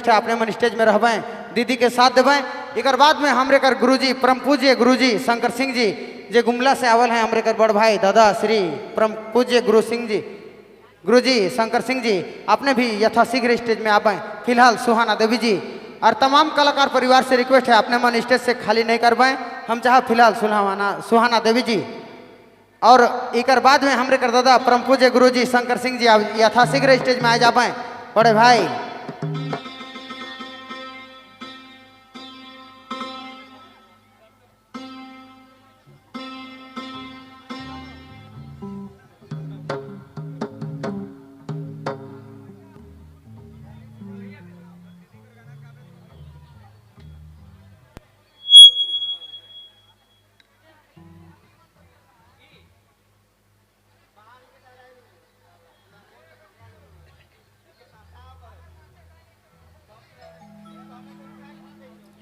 रिक्वेस्ट है अपने मन स्टेज में रहबें, दीदी के साथ देवें। एक बाद में हमरे कर गुरुजी परम पूज्य गुरुजी शंकर सिंह जी जे गुमला से आवल हैं, हमरे कर बड़ भाई दादा श्री परम पूज्य गुरु सिंह जी, गुरुजी शंकर सिंह जी आपने भी यथाशीघ्र स्टेज में आवें। फिलहाल सुहाना देवी जी और तमाम कलाकार परिवार से रिक्वेस्ट है अपने मन स्टेज से खाली नहीं करवाएं। हम चाह फिलहाल सुहाना सुहाना देवी जी और एक बाद में हमरे कर दादा परम पूज्य गुरुजी शंकर सिंह जी आप यथाशीघ्र स्टेज में आ जावें। बड़े भाई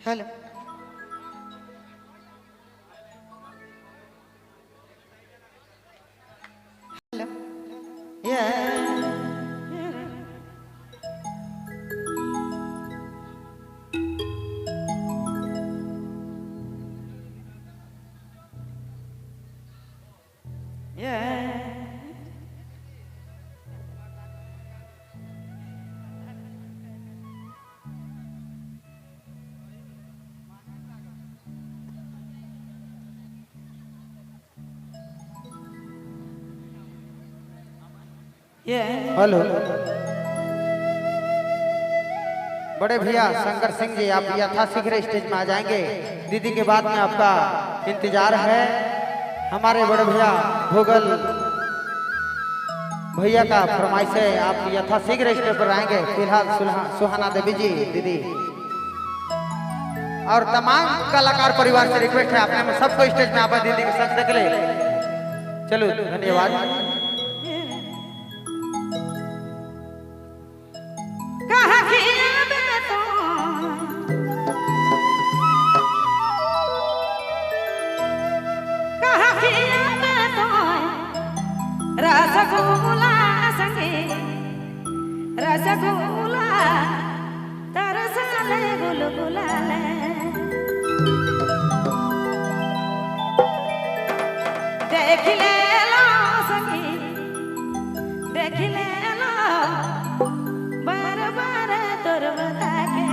हेलो हेलो ये ये हेलो बड़े भैया शंकर सिंह जी आप यथाशीघ्र स्टेज में आ जाएंगे। दीदी के बाद में आपका इंतजार है। हमारे बड़े भैया भोगल भैया का फरमाइश है आप यथाशीघ्र स्टेज पर आएंगे। फिलहाल सुहाना देवी जी दीदी और तमाम कलाकार परिवार से रिक्वेस्ट है आपने सबको स्टेज में आप दीदी के साथ देख ले। चलो धन्यवाद। रसगुल्ला संगे रसगुल्ला तरसले गुलगुलाले देखले लो संगी देखले लो बार बार तोर बता के।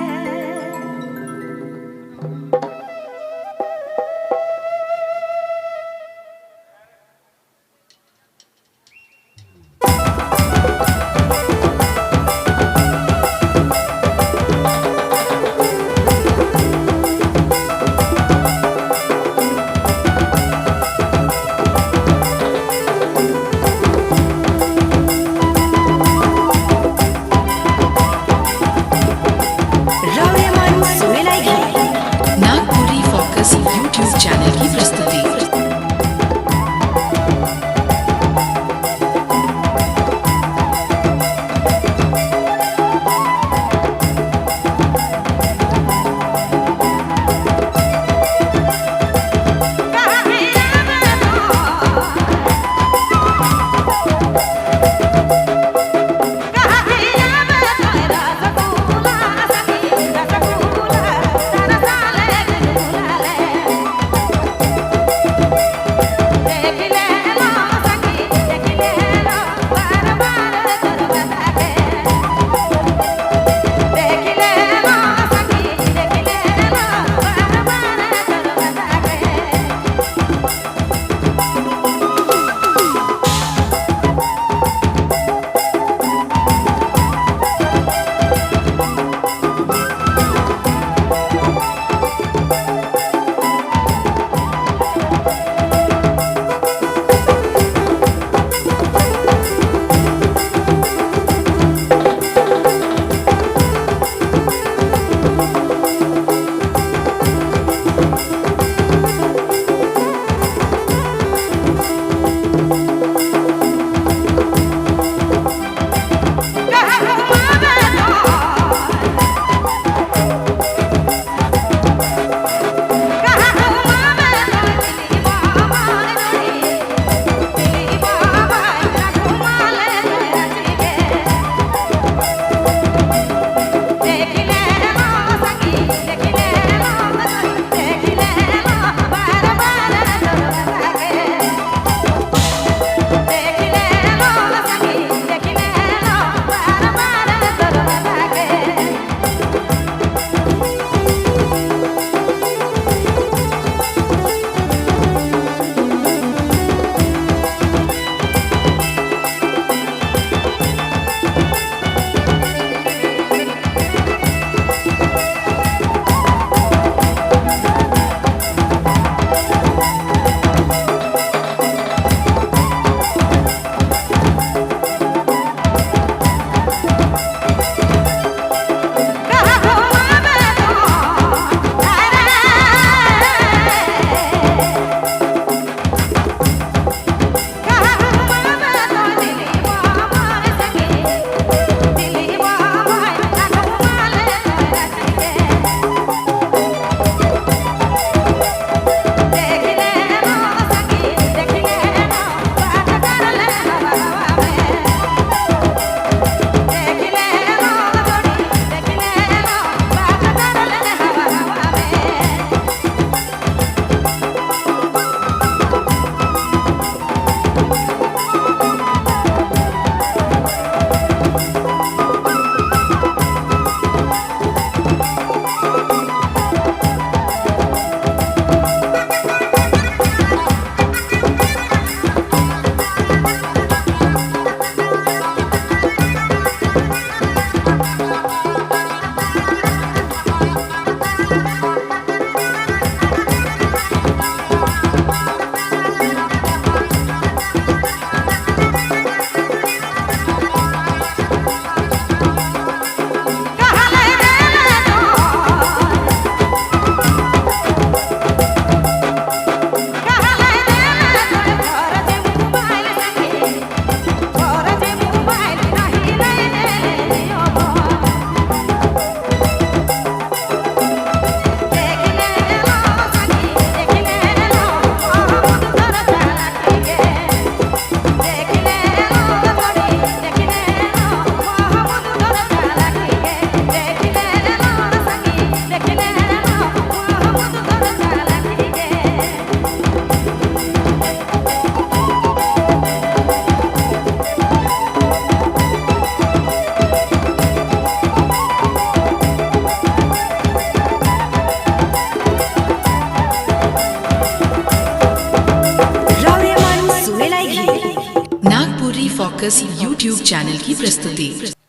राउरे मन सुने लागी। नागपुरी focus YouTube channel की प्रस्तुति।